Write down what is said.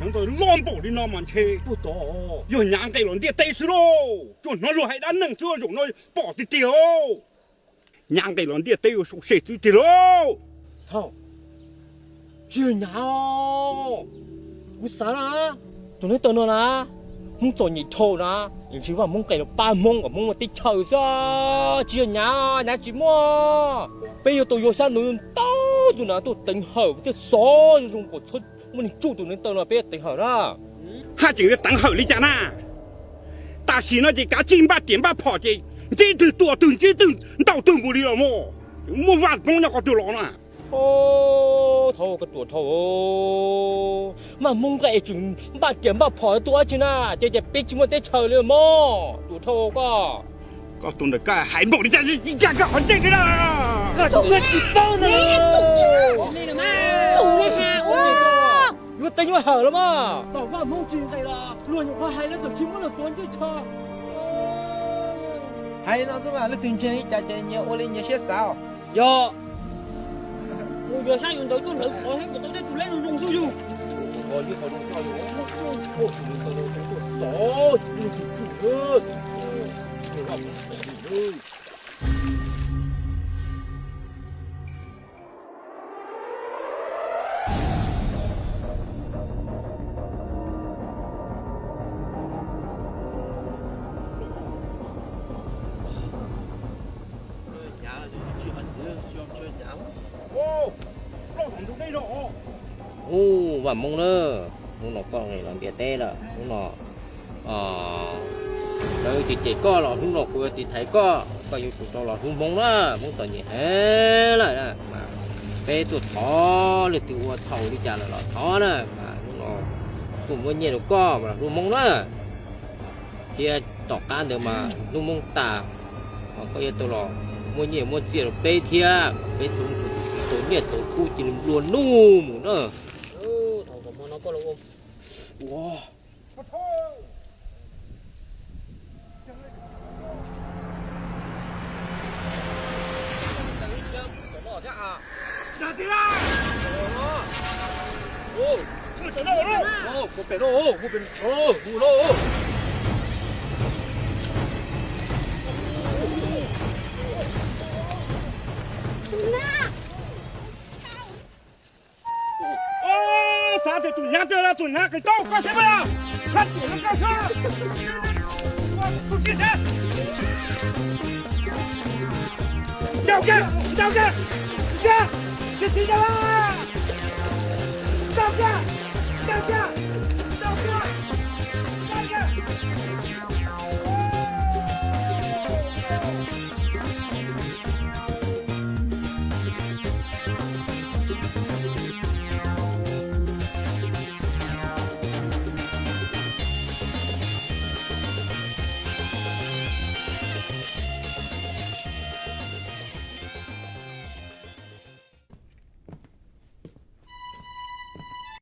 Ntawd loj npaum li no mas ntshe yog nyav nqes los ntiaj teb xwb lauj. Tsuas hnov luag hais dab neeg xwb, zaum no pom tiag tiag lauj. Nyav nqes los ntiaj teb ua sau se xwb tiag lauj. Tsis yog nyav, kuv xav na, tus neev taw no na, Hmoob txom nyem dhau na, ntshe Vaj Hmoob nqes los pab Hmoob kom Hmoob muaj teb chaws xwb. Tsis yog nyav, nyav tsis muaj. Peb yuav tau yog xyab ntawd ntau tus na tuaj teev hawm thiaj xov zoo zoo kom txhob muaj neeg tsuj tus neev taw no peb yuav teev hawm na. Haj tseem yuav teev hawm li cas na? Tam sim no ces kav tsij npaj riam npaj phom ces ntsib twg tua twg, ntsib twg ntaus twg npaum li los mas. Muaj Vaj Hmoob nyob qhov twg los na? Thov koj ruam dhau, Vaj Hmoob nqaij tseem npaj riam npaj phom tuaj dab tsi na, ces cas peb tsis muaj teb chaws li mog, ruam dhau koj. Koj tus ntawm koj hais npaum li cas, koj qhov ntseeg li na. Koj tsis paub ntag. Yuav teev yuav hawm los mas. Tom Vaj Hmoob tsis nqes los luag nyuam qhuav hais lawv txawm tsis muab luag tuav ntsej tsho. Hais no xwb mas leej twg ntseeg li cas ces nyias ua li nyias siab xav. Yog mus yuav sab yuav ntawd tuaj hlawv qhov thiab mus tau tej tus leb zoo zoo xwb yug. Ub, Vaj Hmoob na, hnub no koj nqes los ntiaj teb lawm, hnub no lawv cem cem koj los hnub no kuv yuav tiv thaiv koj, koj yuav tsum tau los hlub Hmoob na, Hmoob txom nyem heev lawm na. Mas peb tuaj thov leej twg ua txhaum li cas lawm los thov na, mas hnub no kuv muab nyiaj rau koj mas los hlub Hmoob na. Thiab tom qab ntawd mas hnub Hmoob tas, mas koj yuav tau los muab nyiaj muab txiaj rau peb thiab, peb tau nyiaj tau kub cia li nplua nuj mus na. Xav tias tus nyav twg los tus nyav qis taub koj xwb mas, hab tias no koj xwb. Tus tsis xav ncaug kiag, ncaug kiag, kiag, tsis tsis ncaug, ncaug kiag.